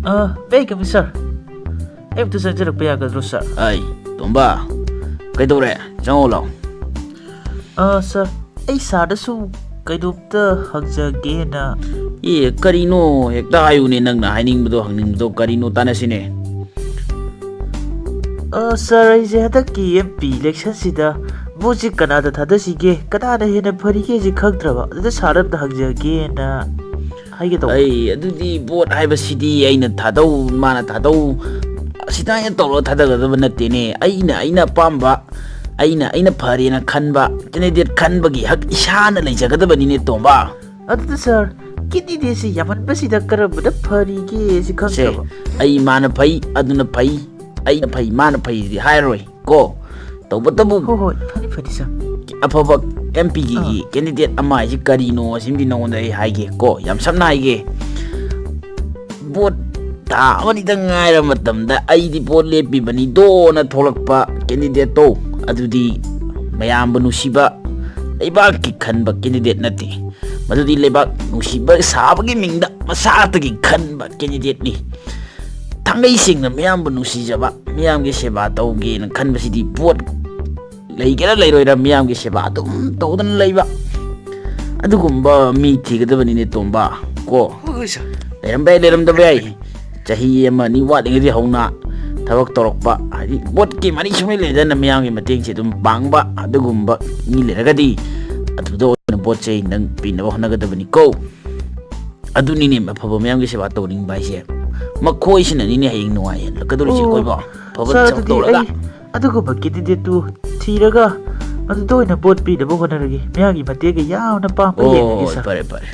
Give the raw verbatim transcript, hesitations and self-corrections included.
ꯑ, ꯃꯦ ꯀꯃꯤꯡ ꯁꯥꯔ? ꯑꯩ ꯑꯝꯇ ꯆꯪꯖꯔꯛꯄ ꯌꯥꯒꯗ꯭ꯔꯣ ꯁꯥꯔ? ꯑꯩ, ꯇꯣꯝꯕ, ꯀꯩꯗꯧꯔꯦ? ꯆꯪꯉꯛꯑꯣ ꯂꯥꯎ꯫ ꯑ, ꯁꯥꯔ, ꯑꯩ ꯁꯥꯔꯗꯁꯨ ꯀꯩꯅꯣꯝꯇ ꯍꯪꯖꯒꯦꯅ꯫ ꯑꯦ, ꯀꯔꯤꯅꯣ? ꯍꯦꯛꯇ ꯍꯥꯏꯌꯨꯅꯦ, ꯅꯪꯅ ꯍꯥꯏꯅꯤꯡꯕꯗꯣ, ꯍꯪꯅꯤꯡꯕꯗꯣ ꯀꯔꯤꯅꯣ, ꯇꯥꯟꯅꯁꯤꯅꯦ꯫ ꯑ, ꯁꯥꯔ, ꯑꯩꯁꯦ ꯍꯟꯗꯛꯀꯤ ꯑꯦꯝ ꯄꯤ ꯏꯂꯦꯛꯁꯟꯁꯤꯗ ꯚꯣꯠꯁꯤ ꯀꯅꯥꯗ ꯊꯥꯗꯁꯤꯒꯦ, ꯀꯅꯥꯅ ꯍꯦꯟꯅ ꯐꯔꯤꯒꯦꯁꯤ ꯈꯪꯗ꯭ꯔꯕ, ꯑꯗꯨꯗ ꯁꯥꯔꯗ ꯑꯝꯇ ꯍꯪꯖꯒꯦꯅ ꯍꯥꯏꯒꯦ ꯇꯧꯕ꯫ ꯑꯩ, ꯑꯗꯨꯗꯤ ꯚꯣꯠ ꯍꯥꯏꯕꯁꯤꯗꯤ ꯑꯩꯅ ꯊꯥꯗꯧ, ꯃꯥꯅ ꯊꯥꯗꯧ, ꯑꯁꯤꯗ ꯑꯩꯅ ꯇꯧꯔꯒ ꯊꯥꯗꯒꯗꯕ ꯅꯠꯇꯦꯅꯦ꯫ ꯑꯩꯅ, ꯑꯩꯅ ꯑꯄꯥꯝꯕ, ꯑꯩꯅ, ꯑꯩꯅ ꯐꯔꯦꯅ ꯈꯟꯕ ꯀꯦꯟꯗꯤꯗꯦꯠ ꯈꯟꯕꯒꯤ ꯍꯛ ꯏꯁꯥꯅ ꯂꯩꯖꯒꯗꯕꯅꯤꯅꯦ, ꯇꯣꯝꯕ꯫ ꯑꯗꯨꯗ ꯁꯥꯔ, ꯀꯦꯟꯗꯤꯗꯦꯠꯁꯤ ꯌꯥꯝꯃꯟꯕꯁꯤꯗ ꯀꯔꯝꯕꯅ ꯐꯔꯤꯒꯦ ꯁꯤ ꯁꯦ, ꯈꯪꯗ꯭ꯔꯕ꯫ ꯑꯩ ꯃꯥꯅ ꯐꯩ, ꯑꯗꯨꯅ ꯐꯩ, ꯑꯩꯅ ꯐꯩ, ꯃꯥꯅ ꯐꯩꯗꯤ ꯍꯥꯏꯔꯔꯣꯏ ꯀꯣ꯫ ꯇꯧꯕꯇꯕꯨ ꯍꯣꯏ, ꯍꯣꯏ, ꯐꯅꯤ, ꯐꯅꯤ, ꯁꯥꯔ꯫ ꯑꯐꯕ ꯑꯦꯝ ꯄꯤꯒꯤ ꯑꯥ꯫ ꯀꯦꯟꯗꯤꯗꯦꯠ ꯑꯃ ꯍꯥꯏꯁꯤ ꯀꯔꯤꯅꯣ ꯁꯤꯃꯗꯤ ꯅꯉꯣꯟꯗ ꯑꯩ ꯍꯥꯏꯒꯦ ꯀꯣ꯫ ꯌꯥꯝ ꯁꯝꯅ ꯍꯥꯏꯒꯦ, ꯚꯣꯠ ꯊꯥ ꯑꯃꯅꯤꯗꯪ ꯉꯥꯏꯔꯕ ꯃꯇꯝꯗ ꯑꯩꯗꯤ ꯚꯣꯠ ꯂꯦꯞꯄꯤꯕꯅꯤꯗꯣꯅ ꯊꯣꯛꯂꯛꯄ ꯀꯦꯟꯗꯤꯗꯦꯠꯇꯣ, ꯑꯗꯨꯗꯤ ꯃꯌꯥꯝꯕꯨ ꯅꯨꯡꯁꯤꯕ, ꯂꯩꯕꯥꯛꯀꯤ ꯈꯟꯕ ꯀꯦꯟꯗꯤꯗꯦꯠ ꯅꯠꯇꯦ꯫ ꯃꯗꯨꯗꯤ ꯂꯩꯕꯥꯛ ꯅꯨꯡꯁꯤꯕ ꯁꯥꯕꯒꯤ ꯃꯤꯡꯗ ꯃꯁꯥꯇꯒꯤ ꯈꯟꯕ ꯀꯦꯟꯗꯤꯗꯦꯠꯅꯤ꯫ ꯊꯥꯡꯒꯩ ꯁꯦꯡꯅ ꯃꯤꯌꯥꯝꯕꯨ ꯅꯨꯡꯁꯤꯖꯕ, ꯃꯤꯌꯥꯝꯒꯤ ꯁꯦꯕꯥ ꯇꯧꯒꯦꯅ ꯈꯟꯕꯁꯤꯗꯤ ꯚꯣꯠ ꯂꯩꯒꯦꯔꯥ ꯂꯩꯔꯣꯏꯔꯥ ꯃꯤꯌꯥꯝꯒꯤ ꯁꯦꯕꯥ ꯑꯗꯨꯝ ꯇꯧꯗꯨꯅ ꯂꯩꯕ ꯑꯗꯨꯒꯨꯝꯕ ꯃꯤ ꯊꯤꯒꯗꯕꯅꯤꯅꯦ, ꯇꯣꯝꯕ, ꯀꯣ꯫ ꯍꯣꯏ, ꯍꯣꯏ, ꯁꯥꯔ꯫ ꯂꯩꯔꯝꯕ ꯌꯥꯏ, ꯂꯩꯔꯝꯗꯕ ꯌꯥꯏ꯫ ꯆꯍꯤ ꯑꯃ ꯑꯅꯤ ꯋꯥꯠꯂꯤꯉꯩꯗꯒꯤ ꯍꯧꯅ ꯊꯕꯛ ꯇꯧꯔꯛꯄ, ꯍꯥꯏꯗꯤ ꯚꯣꯠꯀꯤ ꯃꯔꯤ ꯁꯨꯡꯂꯩ ꯂꯩꯅꯗꯅ ꯃꯤꯌꯥꯝꯒꯤ ꯃꯇꯦꯡꯁꯦ ꯑꯗꯨꯝ ꯄꯥꯡꯕ ꯑꯗꯨꯒꯨꯝꯕ ꯃꯤ ꯂꯩꯔꯒꯗꯤ ꯑꯗꯨꯗ ꯑꯣꯏꯅ ꯚꯣꯠꯁꯦ ꯅꯪ ꯄꯤꯅꯕ ꯍꯣꯠꯅꯒꯗꯕꯅꯤꯀꯣ꯫ ꯑꯗꯨꯅꯤꯅꯦ ꯑꯐꯕ ꯃꯤꯌꯥꯝꯒꯤ ꯁꯦꯕꯥ ꯇꯧꯅꯤꯡꯕ ꯍꯥꯏꯁꯦ꯫ ꯃꯈꯣꯏꯁꯤꯅꯅꯤꯅꯦ ꯍꯌꯦꯡ ꯅꯨꯡꯉꯥꯏꯍꯜꯂꯛꯀꯗꯧꯔꯤꯁꯦ ꯑꯣ, ꯑꯩꯈꯣꯏꯕꯣ꯫ ꯑꯐꯕ ꯁꯥꯔ, ꯊꯕꯛ ꯑꯗꯨꯗꯤ ꯇꯧꯔꯒ꯫ ꯑꯩ ꯑꯗꯨꯒꯨꯝꯕ ꯀꯦꯟꯗꯤꯗꯦꯠꯇꯨ ꯊꯤꯔꯒ ꯑꯗꯨꯗ ꯑꯣꯏꯅ ꯚꯣꯠ ꯄꯤꯅꯕ ꯍꯣꯠꯅꯔꯒꯦ꯫ ꯃꯤꯌꯥꯝꯒꯤ ꯃꯇꯦꯡꯒ ꯌꯥꯝꯅ ꯄꯥꯡꯕ ꯌꯦꯡꯉꯒꯦ, ꯍꯣꯏ, ꯁꯥꯔ꯫ ꯐꯔꯦ, ꯐꯔꯦ꯫